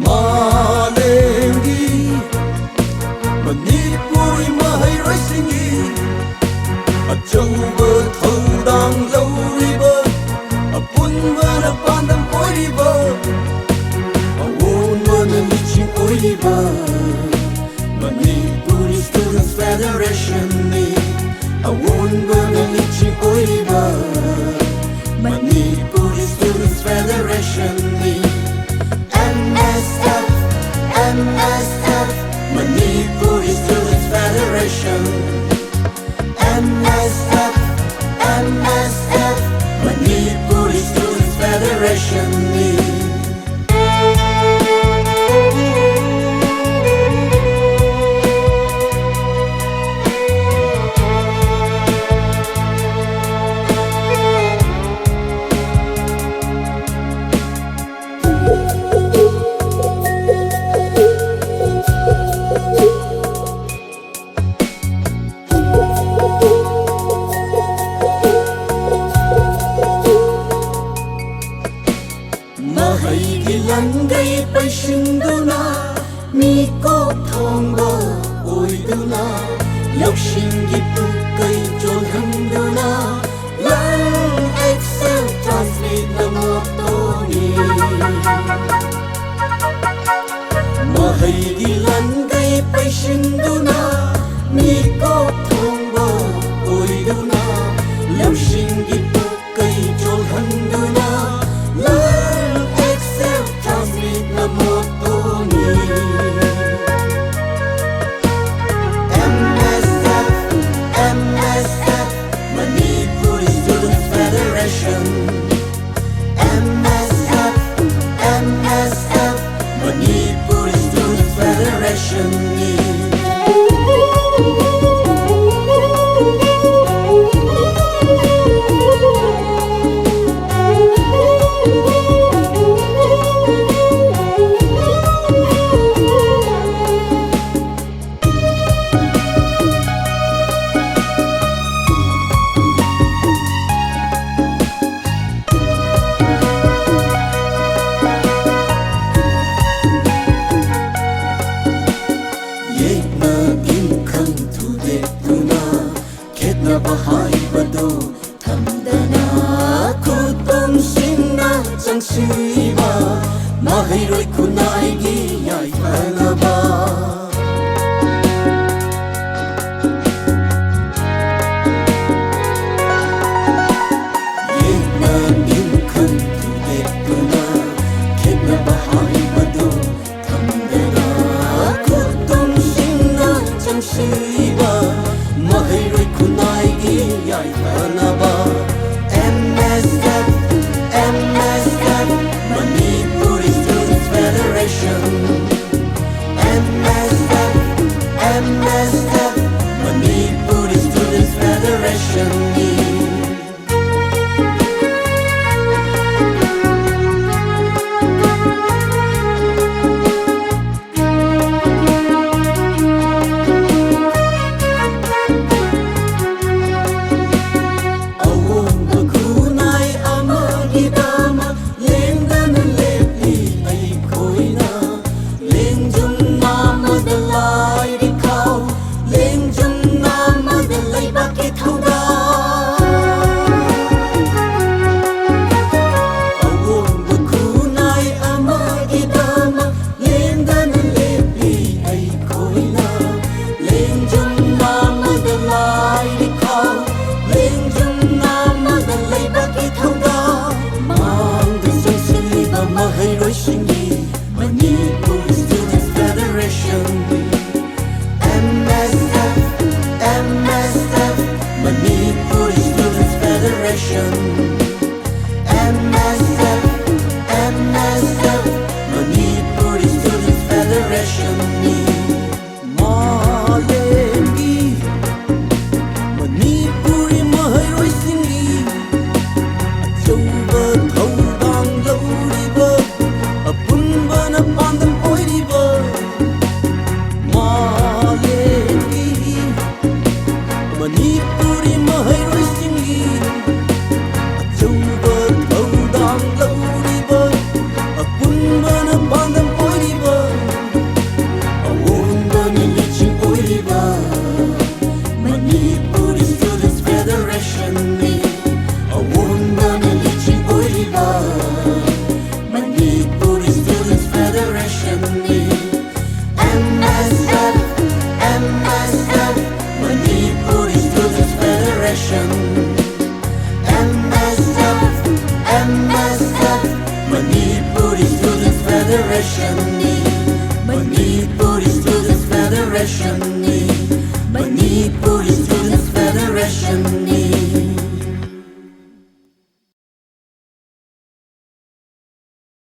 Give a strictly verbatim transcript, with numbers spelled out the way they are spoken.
ꯃꯥꯂꯦꯝꯒꯤ ꯃꯅꯤꯄꯨꯔꯤ ꯃꯍꯩꯔꯣꯏꯁꯤꯡꯒꯤ ꯑꯆꯧꯕ ꯊꯧꯗꯥꯡ ꯂꯧꯔꯤꯕ, ꯑꯄꯨꯟꯕꯅ ꯄꯥꯟꯗꯝ ꯑꯣꯏꯔꯤꯕ, ꯑꯑꯣꯟꯕꯅ ꯂꯤꯆꯤꯡ ꯑꯣꯏꯔꯤꯕ ꯃꯅꯤꯄꯨꯔꯤ Students Federationꯅꯤ꯫ ꯑꯑꯣꯟꯕꯅ ꯂꯤꯆꯤꯡ ꯑꯣꯏꯔꯤꯕ Manipuri Students Federationꯅꯤ꯫ M S F, M S F, Manipuri Students Federation. M S F, M S F, Manipuri Students Federationꯅꯤ꯫ ꯃꯍꯩꯒꯤ ꯂꯪꯒꯩ ꯄꯩꯁꯤꯟꯗꯨꯅ ꯃꯤꯀꯣꯛ ꯊꯣꯡꯕ ꯑꯣꯏꯗꯨꯅ, ꯂꯧꯁꯤꯡꯒꯤ ꯄꯨꯀꯩ ꯆꯣꯜꯍꯟꯗꯨꯅ, Learn, Excel, Transmitꯅ ꯃꯣꯇꯣꯅꯤ꯫ ꯃꯍꯩꯒꯤ ꯂꯪꯒꯩ ꯄꯩꯁꯤꯟꯗꯨꯅ, ꯃꯤꯀꯣꯛ ꯊꯣꯡꯕ ꯑꯣꯏꯗꯨꯅ, ꯂꯧꯁꯤꯡꯒꯤ ꯄꯨꯀꯩ ꯆꯣꯜꯍꯟꯗꯨꯅ, Learn, Excel, Transmitꯅ ꯃꯣꯇꯣꯅꯤ꯫ M S F, M S F, Manipuri Students Federation. M S F, M S F, Manipuri Students Federationꯅꯤ꯫ ꯁꯤꯜꯂꯤꯕ ꯃꯍꯩꯔꯣꯏ ꯈꯨꯟꯅꯥꯏꯒꯤ ꯌꯥꯏꯐꯅꯕ꯫ ꯌꯦꯠꯅ ꯅꯤꯡꯈꯟ ꯊꯨꯗꯦꯛꯇꯨꯅ ꯈꯦꯠꯅꯕ ꯍꯥꯏꯕꯗꯨ ꯊꯝꯗꯅ ꯈꯨꯗꯣꯡꯁꯤꯡꯅ ꯆꯪꯁꯤꯜꯂꯤꯕ ꯃꯍꯩꯔꯣꯏ ꯈꯨꯟꯅꯥꯏꯒꯤ ꯌꯥꯏꯐꯅꯕ꯫ M S F, M S F, Manipuri Students Federation. M S F, M S F, Manipuri Students Federation. ꯑꯑꯣꯟꯕ ꯈꯨꯟꯅꯥꯏ ꯑꯃꯒꯤꯗꯃꯛ ꯂꯦꯡꯗꯅ ꯂꯦꯞꯂꯤ ꯑꯩꯈꯣꯏꯅ꯫ ꯂꯦꯡꯖꯨꯝ ꯑꯃꯗ ꯂꯥꯏꯔꯤꯛ ꯈꯥꯎ, ꯂꯦꯡꯖꯨꯝ ꯑꯃꯗ ꯂꯩꯕꯥꯛꯀꯤ ꯊꯧꯗꯥꯡ꯫ ꯑꯑꯣꯟꯕ ꯈꯨꯟꯅꯥꯏ ꯑꯃꯒꯤꯗꯃꯛ ꯂꯦꯡꯗꯅ ꯂꯦꯞꯂꯤ ꯑꯩꯈꯣꯏꯅ꯫ ꯂꯦꯡꯖꯨꯝ ꯑꯃꯗ ꯂꯥꯏꯔꯤꯛ ꯈꯥꯎ, ꯂꯦꯡꯖꯨꯝ ꯑꯃꯗ ꯂꯩꯕꯥꯛꯀꯤ ꯊꯧꯗꯥꯡ꯫ ꯃꯥꯡꯗ ꯆꯪꯁꯤꯜꯂꯤꯕ ꯃꯍꯩꯔꯣꯏꯁꯤꯡꯒꯤ Manipur Students Federation, M S F, M S F, Manipur Students Federation꯫